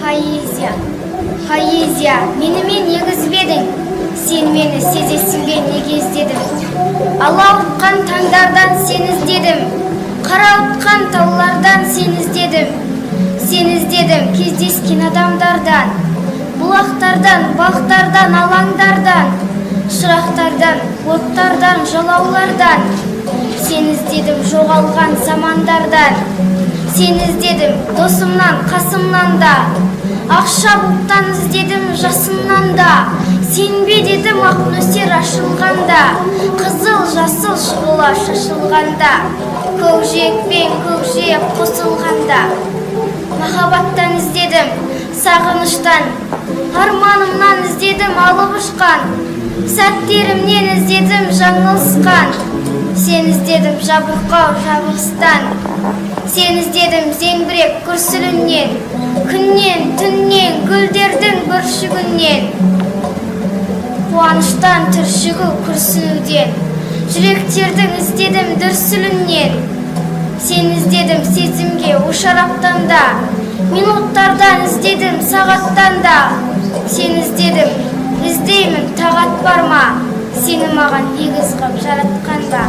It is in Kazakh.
Поэзия, поэзия, менімен егіз бе едің? Сен мені сезесің бе, неге іздедім? Алауытқан таңдардан сені іздедім, қарауытқан таулардан сені іздедім. Сені іздедім кездескен адамдардан, бұлақтардан, бақтардан, алаңдардан, шырақтардан, оттардан, жалаулардан. Сені іздедім жоғалған замандардан. Сені іздедім досымнан, қасымнан да, ақша бұлттан іздедім, жасыннан да. Сен бе дедім ақ нөсер ашылғанда, қызыл жасыл шұғыла шашылғанда, көкжиек пен көкжиек қосылғанда. Махаббаттан іздедім, сағыныштан, арманымнан іздедім, алып ұшқан сәттерімнен іздедім, жаңылысқан. Сені іздедім жабырқау жабығыстан. Сені іздедім зеңбірек күрсілінен, күннен, түннен, гүлдердің бүршігінен, қуаныштан түршігу күрсінуден, жүректердің іздедім дүрсілінен. Сені іздедім сезімге ошараптан да, минуттардан іздедім, сағаттан да. Сені іздедім, іздеймін, тағат бар ма? Сені маған егіз ғып жаратқан ба?